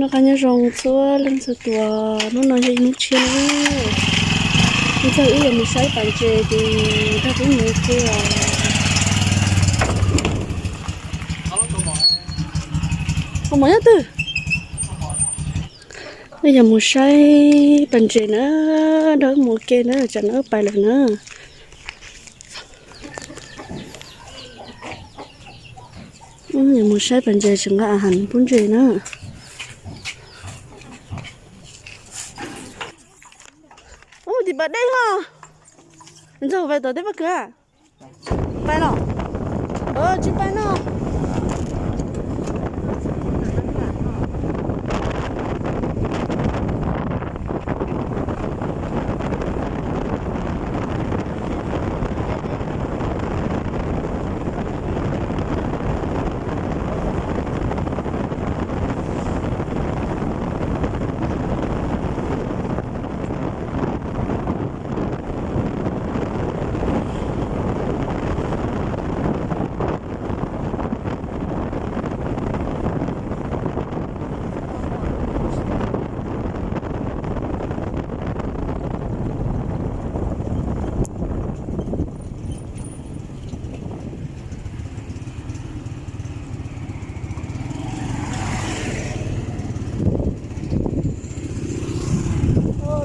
Noj qab nyob zoo txhua leej txhua tus, hnub no yog ib hnub tshiab na. Ib txog wb yuav mus saib pas ntses ces nrog peb mus ua ke os. Kaus mom nyob twg? Wb yuav mus saib pas ntses na, nrog wb mus ua ke na, tsam no wb pais lawm na. Wb yuav mus saib pas ntses tseem nqa a has pub ntses na. Ub, tim pas dej ho. Ntxawg pais tom tej pob kws. Pais los? Tsis pais no.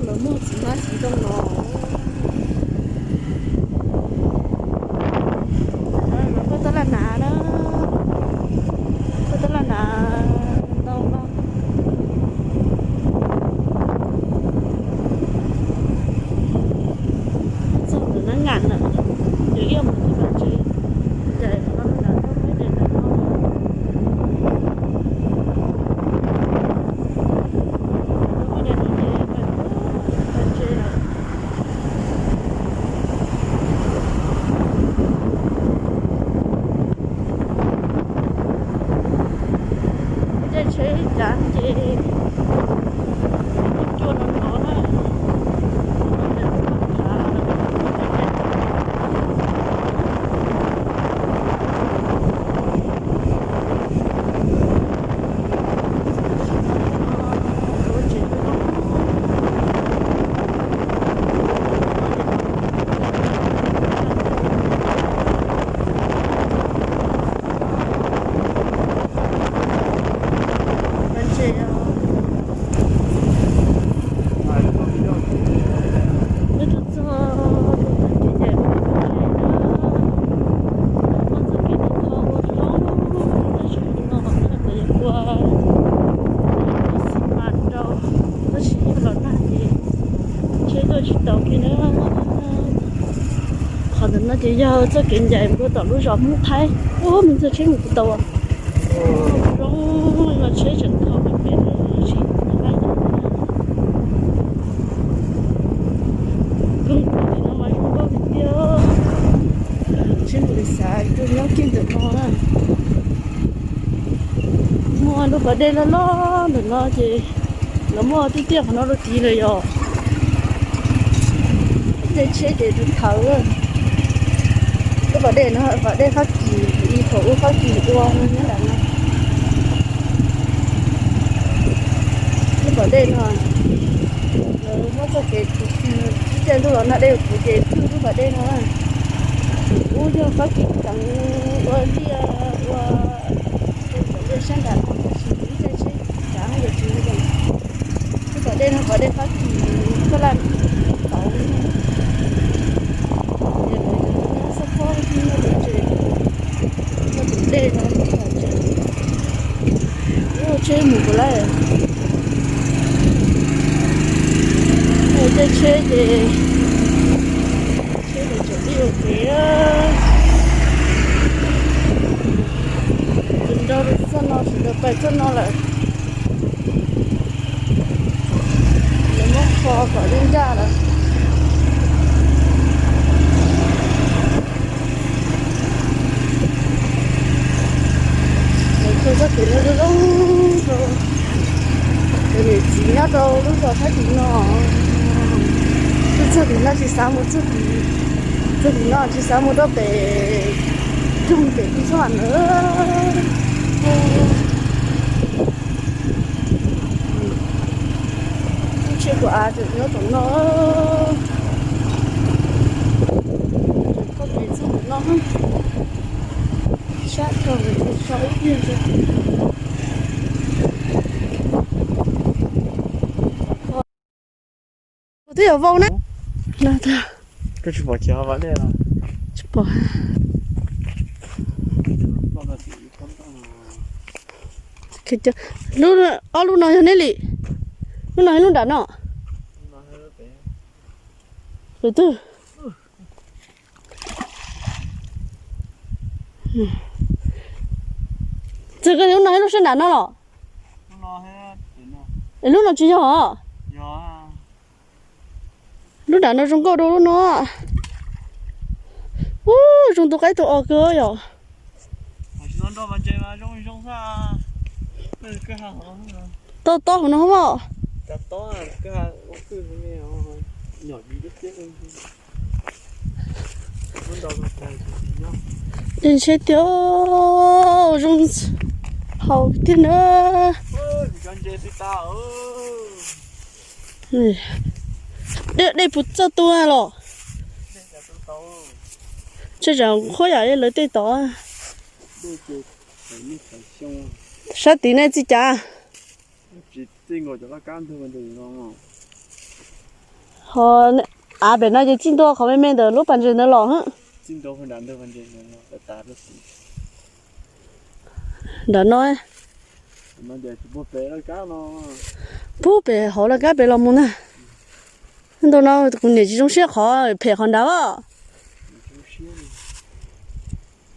Lawv muag txiv hmab txiv ntoo no. Lawv muag tab laj hnav na, muag tab laj hnav ntau no. Txog ntawm Nab Ngam lawm, ces ib mus tus pas ntses ncaim no, ncaim no, ncaim no. Pas ntses lawm. Caij tsheb cav ces cua no no na. Wb tuaj txog tus pas ntses ncaim ntses na, muaj txoj kev tau kho ua zoo, tab sis no lawv yuav ua xi mas rau, tab sis yog los nag ces tsheb tuaj tsis tau kiag na. Qhov ntawm no ces yog txoj kev ncaim mus rau tom lub zos Hmoob Thaib. Ub, me ntxhais tsheb mus puas tau? Zoo, tsheb tseem kho pem pem, tsis nqa. Koog tim no mas zoo nkauj tiag tiag. Tsheb mus li xav tuaj nyob kiag ntawm no na. Muaj lub pas dej loj loj ntawm no ces lawv muaj tiaj tiaj qhov no rau tid lawm yom. Tej tsheb ces tus thawv. Lub pas dej no pas dej Fab Kis, ib thaum ub Fab Kis ua nyob ntawm no. Lub pas dej no lawv muab txoj kev tiv caij ntuj los nag dej kuv ces phwj lub pas dej no. Ub yog Fab Kis tseem ua liaj ua cov liaj sab nram no tab sis ib caij tsheb cav no ces tsis ua zoo. Lub pas dej no pas dej Fab Kis, Fab Laj tauv. Ces lawv cov nyob sab pob nyob tus tsev, nyob tus dej no tus tsev. Ub, tsheb mus puas lawm? Caij tsheb ces tsheb ces tseem pib ua kev. Tus nrau rau txoj no, tus nrau pais txoj no lawm. Lawv muab kho kom ncaj ncaj lawm. Lawv kho txoj kev no zoo zoo rau cov niam txiv nyob rau lub zos sab tim no. Tuaj txog tim no tsis xav mus txog tim, txog tim no tsis xav mus rau pem, rau pem tim sab vam lawm. Av tseem nyob tom no, tseem txog tom no, sab dhau, so ib pliag ntawd. Twb yog vau na. Koj tsis pom kiag hauv dej los? Tsis pom. Lub, ob lub no yog neb li. Lub no yog lub nram no. Lub twg? Txog koj lub no, lub sab nram no los? Es lub no tsis yog os. Lub nram no zoo nkauj dua lub no. Ub, zoo tus qaib tus os kawg yom. Tob tob hauv no os. Dej ntsheb tiag, zoo haus tiag na. Dej puas txawj tu los? Tsam qhuab yam lawv tej tod. Sab tid nej txij cas? Ho av pem no ces txij ntua qhov me me ntawm lub pas ntses ntawd los. Nram no, puag pem hauv laj kab pem los mus na. Ntau no kuv niam tsis zoo siab qhov phem qhov nrad os.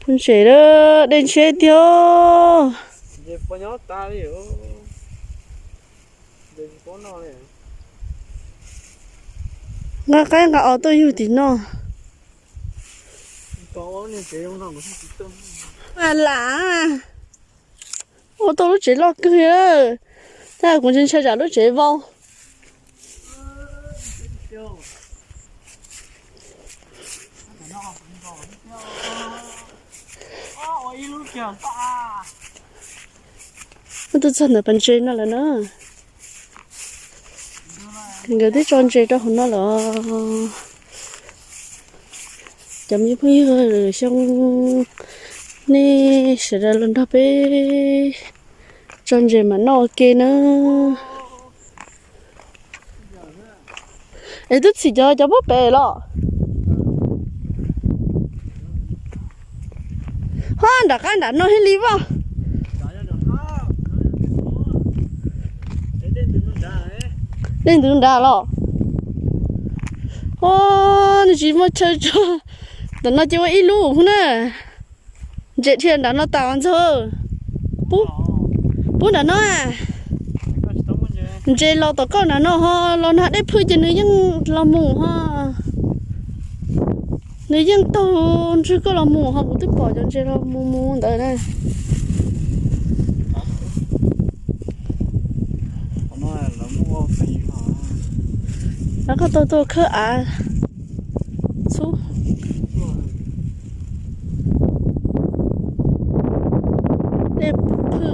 Puag ntses, dej ntsheb tiag. Nqa qaib nqa os tuaj yug tim no. Lam ua tau lub tsev loj kawg. Tab kuv ntshai ntshai tsam lub tsev vau. Wb twb txog ntawm pas ntses no lawm na. Nkawd twb tso ntses rau hauv no lawm. Cov me phooj ywg, xyoo nej sawv daws los nrog peb tso ntses mam noj ua ke na. Es twb txhim cov, cov puag pem los? Ho nram qab nram no thiaj li vaj. Dej ntws nram los. Ho nws tsis muaj chaw tso. Ntawm no ces ua ib lub na. Ntses dhia nram no tas ntxog. Puag nram no. Ntses los tom koj nram no ho los nag dej phwj ces nws yeej los mus ho. Nws yeej taug ntswg koj los mus ho, kuv twb pom cov ntses los mus mus ntawd na. Rov qab tau tuaj khawb av txhub. Dej phwj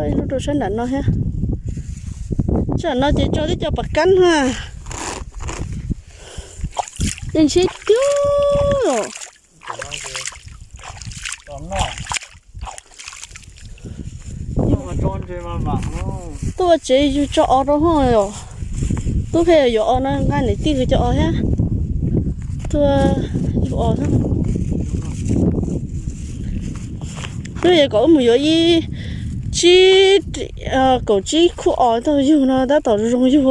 ib lub rau sab nram no thiab. Sab nram no ces tso tib co pas kab na. Dej ntsheb tiag os. Tuaj tsev yug tso os rau hauv os. Tub pheej yuav os no, nqa niam tij nkawd cov os thiab. Tuaj yug os thiab. Hnub yog kom wb mus yuav ib tsib, kaum tsib khub os tuaj yug no tab tom zoo yug.